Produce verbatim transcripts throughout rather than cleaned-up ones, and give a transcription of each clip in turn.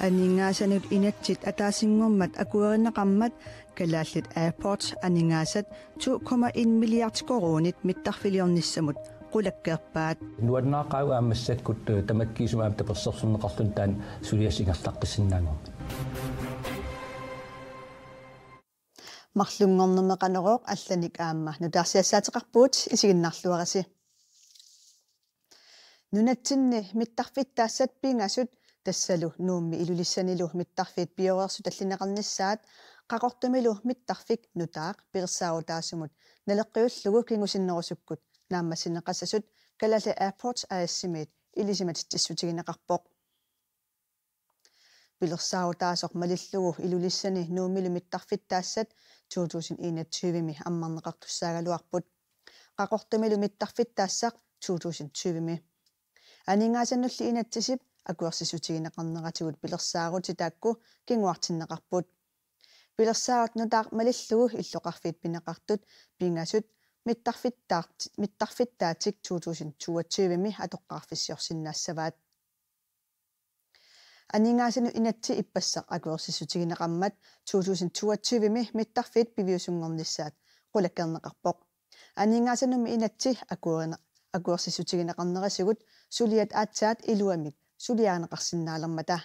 Aningaasanut inatsit ataasinngormat akuerineqarmat Kalaallit Airports aningaasat to komma en milliard koruunit mittarfiliornissamut qulakkeerpaat. Nuannaaqaaq aamma massakkut, eh, tamakkiisumik aamma tapersersorneqarluni taanna suliassaq ingerlaqqissinnaanngormat. Marlunngornermi Qanorooq allanik aamma nutaarsiassaateqarpugut, isiginnaarluarisi. Nunatsinni mittarfittaassat pingasut, tassalu Nuummi Ilulissanilu mittarfiit pioreersut tallineqarnissaat, Qaqortumilu mittarfik nutaaq pilersaarutaasumut naleqqiullugu kingusinnerusukkut naammassineqassasut Kalaallit Airports A/S-imiit ilisimatitsissutigineqarpoq. Pilersaarutaasoq malillugu Ilulissani Nuummilu mittarfittaassat to tusind enogtyve-mi ammarneqartussaagaluarput. Qaqortumilu mittarfittaassaq to tusind tyve-mi. Aningaasanulli inatsisip akuersissutigineqarneratigut pilersaarut taakku kinguartinneqarput. Pilersaarut nutaaq malillugu illoqarfiit pineqartut pingasut mittarfittaart-, mittarfittaatik to tusind toogtyve-mi atoqqaarfissiorsinnaassavaat. Aningaasanut inatsit ippassaq akuersissutigineqarmat to tusind toogtyve-mi mittarfiit piviusunngornissaat qulakkeerneqarpoq. Aningaasanummi inatsit akuerina-, akuersissutigineqarnerisigut suliat aatsaat iluamik suliarineqarsinnaalermata.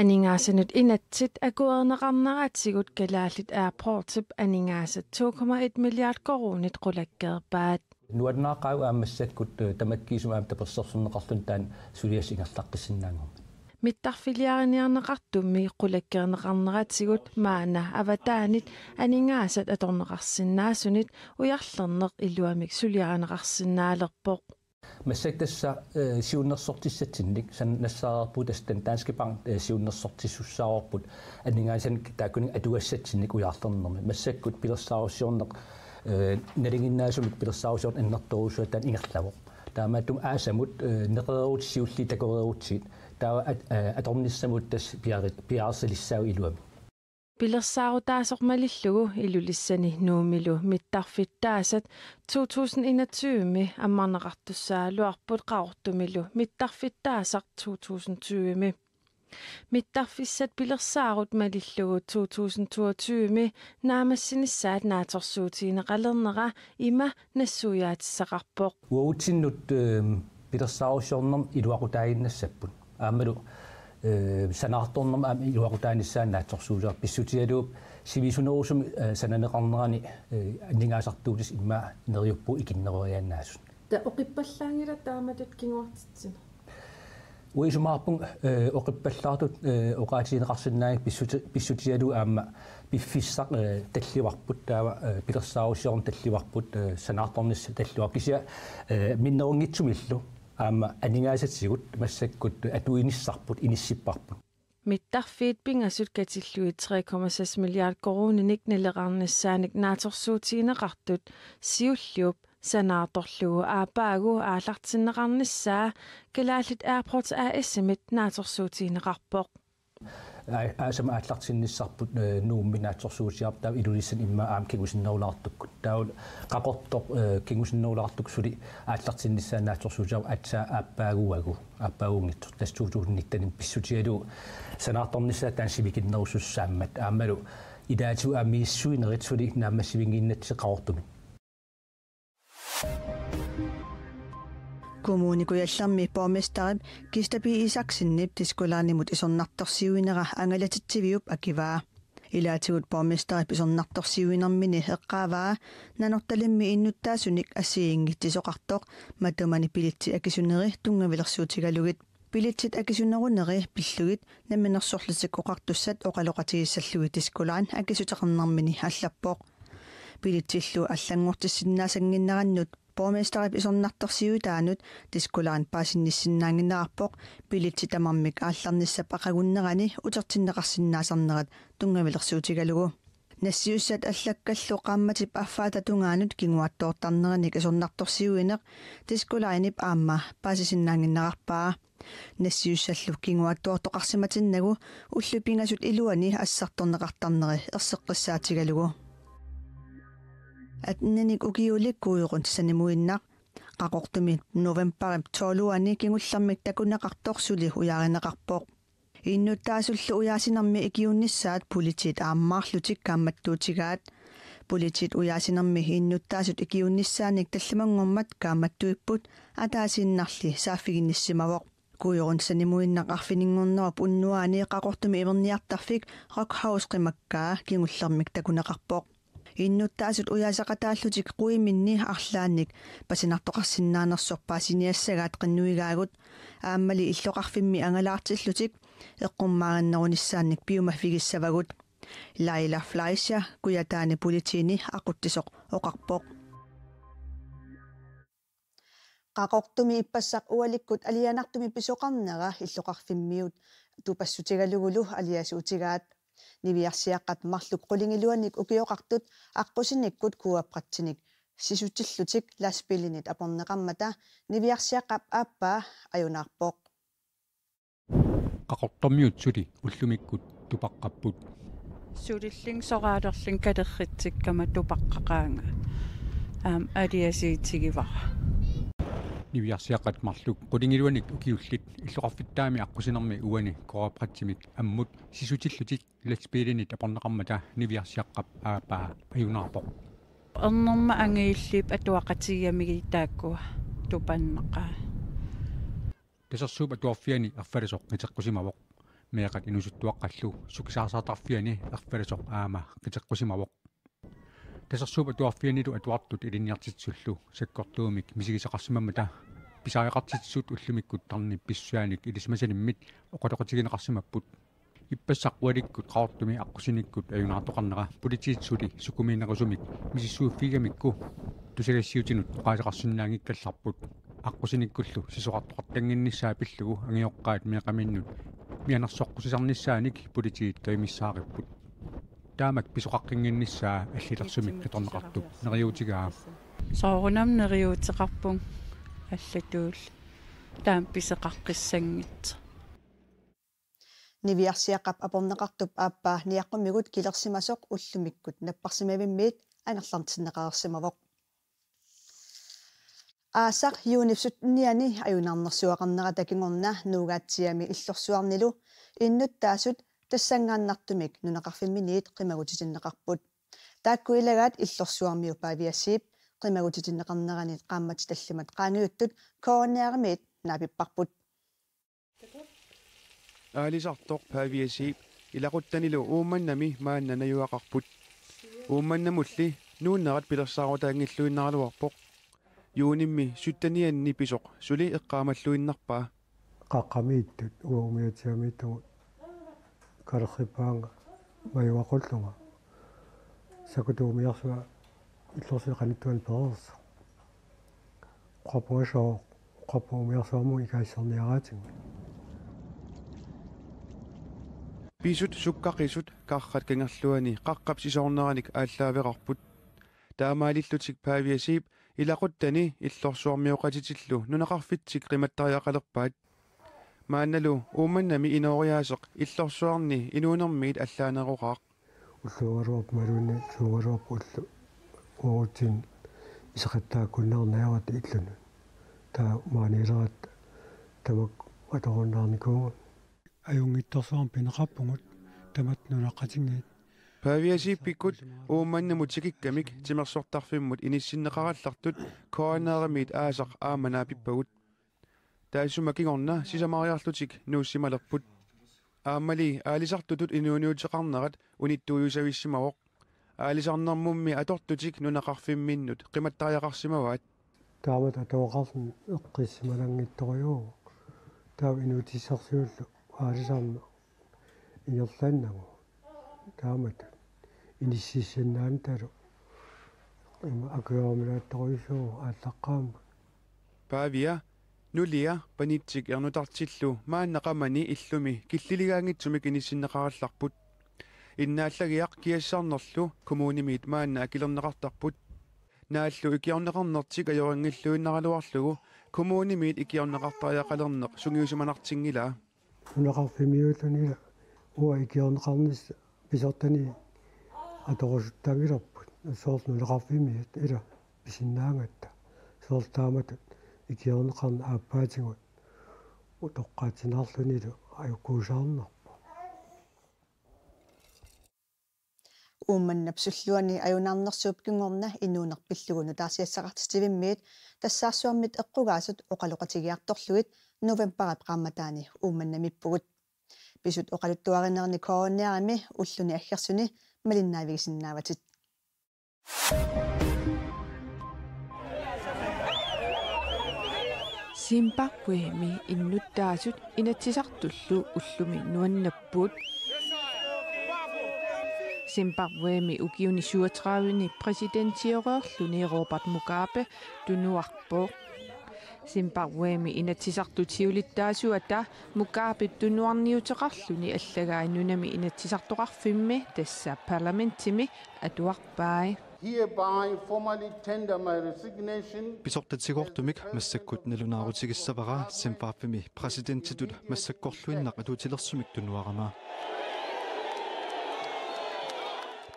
Aningaasanut inatsit akuerineqarneratigut Kalaallit Airportsip aningaasat to komma et milliard koruunit qulakkeerpaat. Nuannaaqaaq aamma massakkut, eh, tamakkiisumik aamma tapersersorneqarluni taanna suliassaq ingerlaqqissinnaanngormat. Mittarfiliariniarneqartummi qulakkeerneqarneratigut maanna avataanit aningaasat atorneqarsinnaasunit ujarlerneq iluamik suliarineqarsinnaalerpoq. Massakkut tassa, eh, siunnersortissatsinnik san-, nassaareerpugut tassa Den Danske Bank, eh, siunnersortissaareerput aningaasanik taakkununnga atugassatsinnik ujarlernermi. Massakkut pilersaarusiorneq, eh, nalinginnaasumik pilersaarusiorneq annertoorujussuaq taanna ingerlavoq. Taamaattumik aasamut, eh, neqereerutit siulliit takoreerutsigit taava at-, eh, atornissamut tassa piarit-, piareersilissaagut iluamik. Pilersaarutaasoq malillugu Ilulissani Nuummilu mittarfittaassat to tusind enogtyve-mi ammarneqartussaagaluarput Qaqortumilu mittarfittaassaq to tusind tyve-mi. Mittarfissat pilersaarut malillugu to tusind toogtyve-mi naammassinissaat naatsorsuutigineqalernera ima nassuiaatissaqarpoq. Uagutsinnut, ehm, pilersaarusiornermi iluaqutaaginnassapput. Aammalu, eh, sanaartornermi aamma iluaqutaanissaa naatsorsuutigaarput, pissutigalugu sivisunerusumik, eh, sananeqarnerani, eh, aningaasartuutissat immaqa neriuppugut ikinnereriaannaasut. Taava oqippallaanngilaq taamatut kinguartitsineq? Uanga isumaqarpunga, eh, oqippallaartut, eh, oqaatigineqarsinnaanngillat pissuti-, pissutigalugu aamma piffissaq, eh, tallivarput, taava, eh, pilersaarusiorneq tallivarput, eh, sanaartornissaq tallivarput. Kisianni, eh, minnerunngitsumillu aamma aningaasatigut massakkut atuinissarput, inissipparput. Mittarfiit pingasut katillugit tre komma seks milliard koruuninik naleqarnissaanik naatsorsuutigineqartut siulliup sanaartorlugu aappaagu aallartinneqarnissaa Kalaallit Airports A/S-imit naatsorsuutigineqarpoq. Aa-, aasamut aallartinnissarput, eh, Nuummi naatsorsuutigaarput taava Ilulissani immaqa aamma kingusinnerulaartukkut. Taava Qaqortoq, eh, kingusinnerulaartukkut suli aallartinnissaa naatsorsuutigaarput aatsaat aappaaguagu, aappaagunngitsoq. Tassa to tusind nitten pissutigalugu sanaartornissaa taanna sivikinnerussussaammat. Aammalu ilaatigut aamma misissuinerit suli naammassivinnginnatsigit Qaqortumi. Kommune Kujallermi borgmesterip Kista P. Isaksenip Disko Linimut isornartorsiuinera angalatitsiviup akivaa. Ilaatigut borgmesterip isornartorsiuinermini eqqaavaa Nanortalimmi innuttaasunik assigiinngitsisoqartoq matumani billetsit akisuneri tunngavilersuutigalugit. Billetsit akisuneruneri pillugit Namminersorlutik Oqartussat oqaloqatigissallugit Disko Line akisuteqarnermini allappoq. Billetsillu allanngortissinnaasannginnerannut borgmesterip isornartorsiuitaanut Disko Line paasinnissinnaannginnerarpoq billetsit tamarmik aallarnissap aqagunnerani utertinneqarsinnaasarnerat tunngavilersuutigalugu. Nassiussat allakkallu qaammatip affaata tungaanut kinguaattoortarnerinik isornartorsiuineq Disko Linep aamma paasisinnaannginnerarpaa. Nassiussallu kinguaattoortoqarsimatinnagu ullut pingasut iluanni assartorneqartarneri erseqqissaatigalugu. Atteninik ukiulik kuujoqun sanimuinnaq. Qaqortumi novembarip tolvianni kingullermik takuneqartoq suli ujaarineqarpoq. Innuttaasullu ujaasinermi ikiuunnissaat politiit aammaarlutik kaammattuutigaat. Politiit ujaasinermi innuttaasut ikiuunnissaannik tallimanngormat kaammattuipput, ataasiinnarli saaffiginnissimavoq. Kuujorun sanimuinnaq arfininngornerup unnuaani Qaqortumi imerniartarfik Rock House qimakkaa kingullermik takuneqarpoq. Innuttaasut ujaasaqataallutik quiminni arlaannik pasinartoqarsinnaanersoq paasiniassagaat qinnuigaagut, aammali illoqarfimmi angalaartillutik eqqummaarinnerunissaannik piumaffigissavagut. Laila Fleischer Kujataani politiini aqutsisoq oqarpoq. Qaqortumi ippassaq ualikkut alianartumik pisoqarnera illoqarfimmiut tupassutigalugulu aliasuutigaat. Niviarsiaqqat marluk qulingiluanik ukioqartut aqqusinikkut Kuapratsinik sisutillutik lastbiilinit aporneqarmata niviarsiaqqap aappaa ajunaarpoq. Qaqortormiut suli ullumikkut tupaqqapput. Sulillin soraalerlin kalerritsikkama tupaqqaqaanga. Aam aliasiitigivara. Niviarsiaqqat marluk qulingiluanik ukiullit illoqarfittaami aqqusinermi uani Kuapratsimik ammut sisutillutik lastbiilinit aporneqarmata niviarsiaqqap aappaa ajunaarpoq. Ernerma angiilliip atuaqatigigamigit taakkua tupannaqaa. Kasersuup Atuarfiani erfalasoq qiteqqusimavoq. Meeqqat inuusuttuaqqallu sukisaarsaartarfiani erfalasoq aamma qiteqqusimavoq. Kasersuup Atuarfianilu atuartut ilinniartitsisullu sakkortuumik misigisaqarsimammata pisariaqartitsisut ullumikkut tarnip pissusianik ilisimasalimmit oqaloqatigineqarsimapput. Ippassaq ualikkut Qaqortumi aqqusinikkut ajunaartoqarnera politiit suli sukumiinerusumik misissuiffigigamikku tusagassiuutinut oqaaseqarsinnaanngikkallarput. Aqqusinikkullu sisorartoqartannginnissaa pillugu angajoqqaat meeqqaminnut mianersoqqusisarnissaanik politiit kajumissaaripput. Taamak pisoqaqqinnginnissaa allilersumik qitornaqartup neriuutigaa. Soorunami neriuuteqarpunga allatuulli. Taama pisoqaqqissanngitsoq. Niviarsiaqqap aporneqartup aappaa niaqqumigut kilersimasoq ullumikkut napparsimavimmiit angerlartinneqareersimavoq. Aasaq juunip syttenianni ajunaarnersuaqarnerata kingorna Nuugaatsiami Illorsuarnilu innuttaasut tassanngaannartumik nunaqarfimminit qimagutitinneqarput. Taakku ilagaat Illorsuarmiu Pavia Zeeb qimagutitinneqarneranit qaammatit tallimat qaangiuttut K N R-imiit naapipparput. Aalisartoq Pavia Zeeb ilaquttanilu Uummannami maanna najugaqarput. Uummannamulli nuunnerat pilersaarutaanngilluinnaraluarpoq. Juunimmi syttenianni pisoq suli eqqaamalluinnarpaa. Qaqqamiittut uanga umiatsiamiittugut kalerrippaannga majuaqullunga. Sakutut umiarsuaq Illorsuit qanittuani pereersoq. Oqarpunga sooq, oqarpunga umiarsuarmut ikaasserniaraatigut. Pisut sukkaqisut karrat kangerluani qaqqap sisoorneranik aallaaveqarput. Taamaalillutik Pavia Zeeb ilaquttani Illorsuarmioqatitillu nunaqarfitsik qimattariaqalerpaat. Maannalu Uummannami inooriaaseq Illorsuarni inuunermiit allaaneroraaq. Ulluugaluarpoq imaluunniit suugaluarpoq ulloq uagutsinnut iseqattaakkunnaarneq ajorata illunut. Taava maaniileratta tamakku atorunnaarnikuuvugut. Ajunngitsorsuarmik pineqarpugut tamatta nunaqqatinngiit. Pavia Zeebikkut Uummannamut tikikkamik timersortarfimmut inissinneqarallartut K N R-imiit aasaq aamma naapippagut. Taassuma kingorna sisamariarlutik nuussimalerput. Aammali aalisartutut inuuniuteqarnerat unittuujusavissimavoq. Aalisarnermummi atortutik nunaqarfimminnut qimattariaqarsimavaat. Taamatut atuaqarluni eqqissimananngitsorujuuvoq. Taava inuutissarsiullu aalisarneq ingerlannagu. Taamatut inississinnaanatalu ima akueruminaattorujussuuvoq aallaqqaammut. Pavia, nulia, panitsik ernutartillu maanna qamani illumi killiligaanngitsumik inissinneqarallarput. Innaallagiaq kiassarnerlu kommunimiit maanna akilerneqartarput. Naallu ikiorneqarnertik ajorinngilluinnaraluarlugu kommunimiit ikiorneqartariaqalerneq sungiusimanartinngilaa. Nunaqarfimmiuulluni ila uanga ikiorneqarnissaq pisortani atorusuttanngilarput. Soorlu nunaqarfimmiut ila pisinnaagatta. Soorlu taamatut Ikiorneqarneq aappaatigut utoqqaatsinaarlunilu ajukuusaarnarpoq. Uummannap sulluani ajunaarnersuup kingorna inuuneq pillugu nutaarsiassaqartitsivimmiit tassaarsuarmit eqqugaasut oqaloqatigiartorlugit novembarip qaammataani Uummannamippugut. Pisut oqaluttuarinerini K N R-imi ulluni aggersuni malinnaavigisinnaavatit. Zimbabwemi innuttaasut Inatsisartullu ullumi nuannapput. Zimbabwemi ukiuni syvogtredive-ni præsidentioreerluni Robert Mugabe tunuarpoq. Zimbabwemi Inatsisartut siulittaasuata Mugabep tunuarniuteqarluni allagai nunami inatsisartoqarfimmi, tassa parlamentimi, atuarpai. Hereby formally tender my resignation. Pisortatigoortumik massakkut nalunaarutigissavara Zimbabwemi præsidentitut massakkorluinnaq atuutilersumik tunuarama.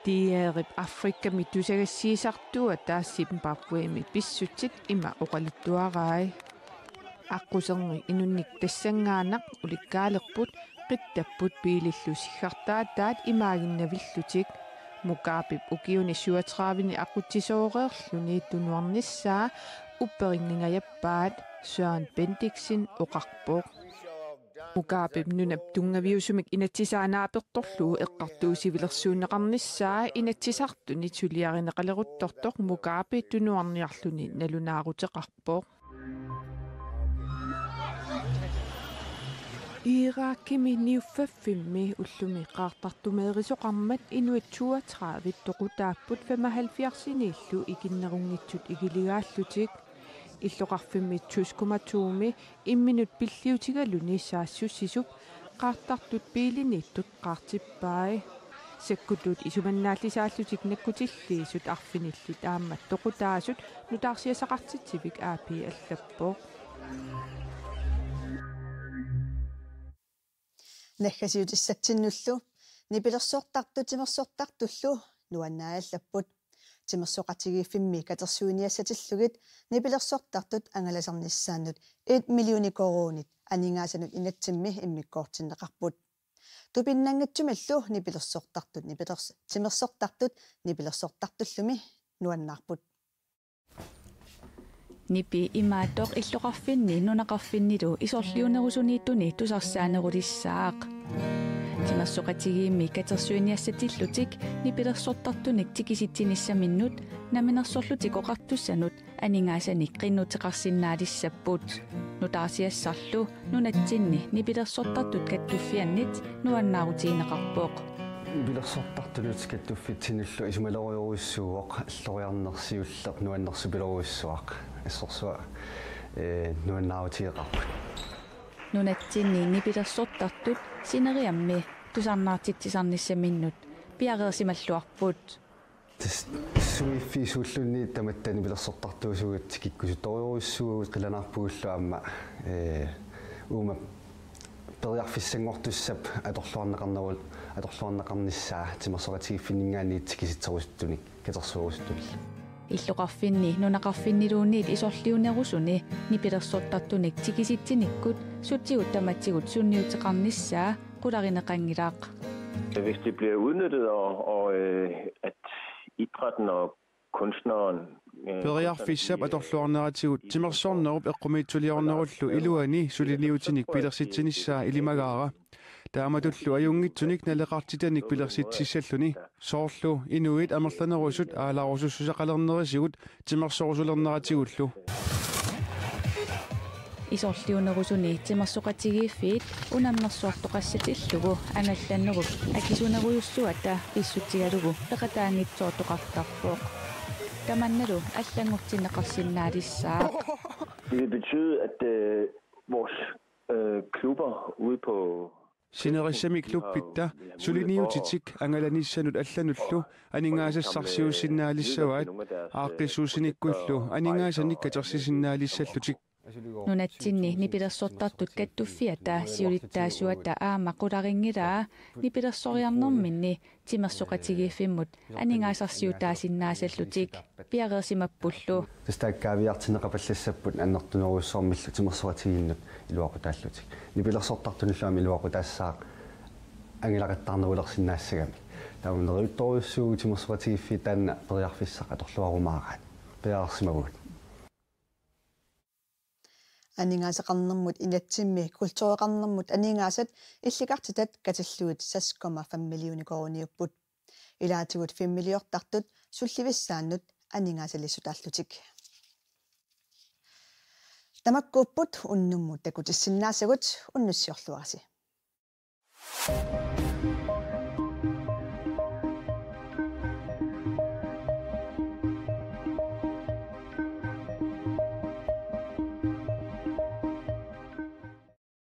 D R-ip Afrikami tusagassiisartuata Zimbabwemi pissutsit ima oqaluttuarai. Aqqusernik inunnik tassanngaannaq ulikkaalerput, qittapput biilillu siggartaataat imaaginnavillutik. Mugabep ukiuni syvogtredive-ni aqutsisooreerluni tunuarnissaa upperinngingajappaat, Søren Bendiksen oqarpoq. Mugabep nunap tunngaviusumik inatsisaa naapertorlugu eqqartuussivilersuunneqarnissaa Inatsisartuni suliarineqaleruttortoq Mugabe tunuarniarluni nalunaaruteqarpoq. Irakimi niuffaffimmi ullumi qaartartumeerisoqarmat inuit toogtredive toqutaapput femoghalvfjerdsiniillu ikinnerunngitsut ikiligaallutik. Illoqarfimmi to komma to-mi imminut pilliutigaluni saassussisup qaartartut biiliniittut qaartippai. Sakkutuut isumannaallisaallutik nakkutilliisut arfinillit aamma toqutaasut, nutaarsiassaqartitsivik A P allappoq. Naggasiutissatsinnullu nipilersortartut timersortartullu nuannaajallapput. Timersoqatigiiffimmi katersuiniassatillugit nipilersortartut angalasarnissaannut et millioni koruunit aningaasanut inatsimmi immikkoortinneqarput. Tupinnanngitsumillu nipilersortartut nipilers-, timersortartut nipilersortartullumi nuannaarput. Nipi imaattoq illoqarfinni nunaqarfinnilu isorliunerusuniittuni tusarsaanerulissaaq. Timersoqatigiimmi katersuiniassatillutik nipilersortartunik tikisitsinissaminnut Namminersorlutik Oqartussanut aningaasanik qinnuteqarsinnaalissapput. Nutaarsiassarlu nunatsinni nipilersortartut kattuffiannit nuannaarutigineqarpoq. Nipilersortartunut kattuffitsinnullu isumalerujorujussuuvoq, alloriarneq siulleq nuannersupilorujussuaq. Assorsuaq, ee, nuannaarutigeqarput. Nunatsinni nipilersortartut sineriammi tusarnaartitsisarnissaminnut piareersimalluarput. Tassa sumiiffiit suulluunniit tamatta nipilersortartuusugut kikkuttorujussuugut, qilanaarpugullu aamma, ee, uuma periarfissanngortussap atorluarneqarneru-, atorluarneqarnissaa timersoqatigiiffinninngaanniit tikisitserusuttunik katersuerusuttunillu. Illoqarfinni nunaqarfinniluunniit isorliunerusuni nipilersortartunik tikisitsinikkut sutigut tamatigut sunniuteqarnissaa qularineqanngilaq. Hvis det bliver udnyttet, og, og, øh, at idrætten og kunstneren, øh, periarfissap atorluarneratigut timersornerup eqqumiitsuliornerullu iluani suliniutinik pilersitsinissaa ilimagaara. Taamatullu ajunngitsunik naleqartitanik pilersitsissalluni, soorlu inuit amerlanerusut aalarusussuseqalernerisigut timersorusulerneratigullu. Isorliunerusuni timersoqatigiiffiit unammersortoqassatillugu angallannerup akisunerujussuata pissutigalugu peqataanngitsoortoqartarpoq. Tamannalu allanngortinneqarsinnaalissaaq. Det vil betyde, at, øh, vores, øh, klubber ude på Sinerissami klubbitta suliniutitik angalanissanut allanullu aningaasassarsiussinnaalissavaat, aaqqissuussinikkullu aningaasanik katersisinnaalissallutik. Nunatsinni nipilersortartut kattuffiata siulittaasuata aamma qularinngilara nipilersoriarnerminni timersoqatigiiffimmut aningaasarsiutaasinnaasallutik piareersimappullu. Tassa taakku kaaviiaartinneqapallassapput annertunerujussuarmillu timersoqatigiinnut iluaqutaallutik. Nipilersortartunullu aamma iluaqutaassaaq angilaqattaarnerulersinnaassagami. Taava neriuttorujussuugut timersoqatigiiffiit taanna periarfissaq atorluarumaaraat. Piareersimavugut. Aningaasaqarnermut inatsimmi kultureqarnermut aningaasat illikartitat katillugit seks komma fem millioner koruuniupput. Ilaatigut filmiliortartut sullivissaannut aningaasaliissutaallutik. Tamakkuupput unnummut takutissinnaasagut, unnussiorluarisi.